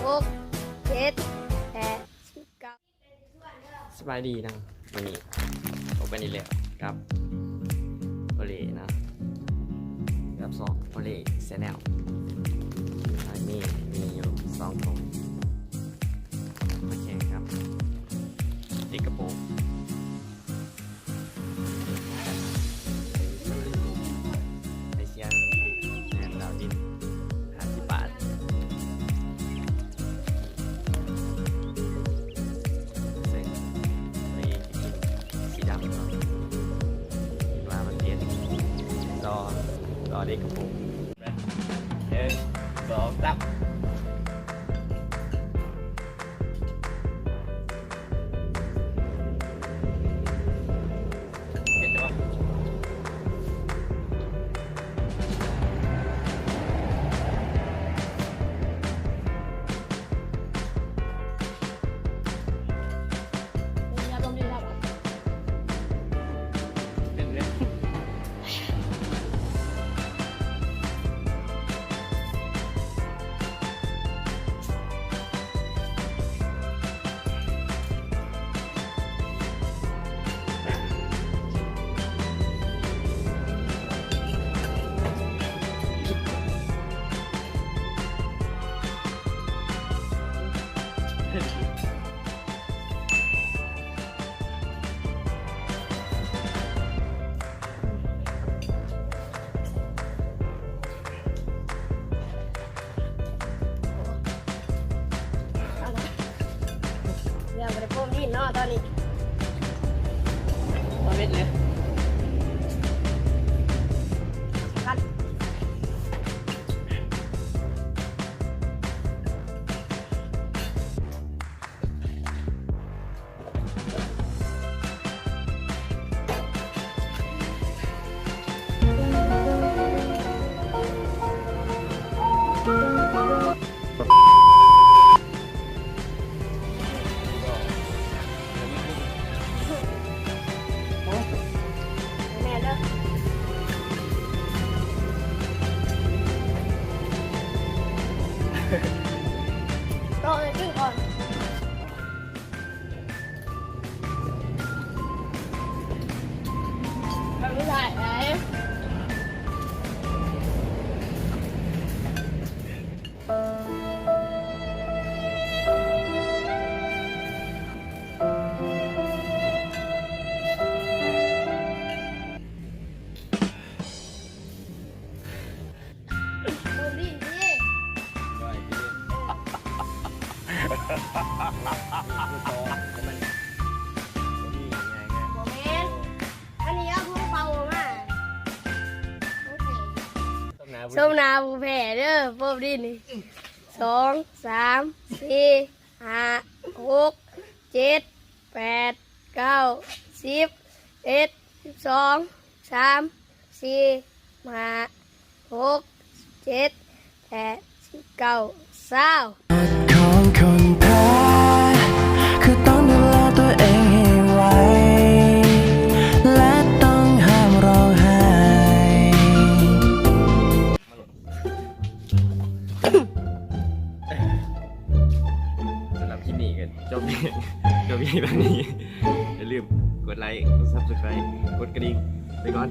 ຫົກ ເຈັດ ແປດ ສິບ ເກົ້າ. ສະບາຍດີເນາະ ມື້ນີ້ພົບກັນອີກແລ້ວກັບໂອເລເນາະ ກັບຊ່ອງໂອເລແຊນແນວ. ອັນນີ້ມີຢູ່ສອງໂຕ ມາແຂ່ງກັບເດັກກະໂປງ ໄປເຊຍແມ່ນດາວດິນ ຫ້າສິບບາດ ເຊິ່ງໂຕເອງຈະກິນສີດຳເນາະ ຄິດວ່າມັນເຜັດ ລໍ ລໍເດັກກະໂປງ. ໜຶ່ງ ສອງ ສາມ. ເຫັນບໍ່? ເປັນເດ້. ແລ້ວບໍ່ໄດ້ໂປ້ງດິນເນາະຕອນນີ້ ບໍ່ເຮັດເລີຍ. ແມ່ນເດີ ຕໍ່ເລີຍ ຄຶ່ງກ່ອນ. ບໍ່ແມ່ນ ອັນນີ້ເອົາຂອງເປົ່າອອກມາ. ສົມໜ້າຜູ້ແພ້ເດີ ໂປ້ງດິນນີ້ ສອງ ສາມ ສີ່ ຫ້າ ຫົກ ເຈັດ ແປດ ເກົ້າ ສິບ ສິບເອັດ ສິບສອງ ສິບສາມ ສິບສີ່ ສິບຫ້າ ຫົກ ສິບເຈັດ ແປດ ສິບເກົ້າ ຊາວ. ຂອງຄົນແພ້ ຄືຕ້ອງດູແລຕົວເອງໃຫ້ໄວ ແລະ ຕ້ອງຫ້າມຮ້ອງໄຫ້. ສຳລັບຄລິບນີ້ກໍຈົບ ຈົບພຽງເທົ່ານີ້. ຢ່າລືມກົດໄລ ກົດ Subscribe ກົດກະດິ່ງ ໄປກ່ອນ.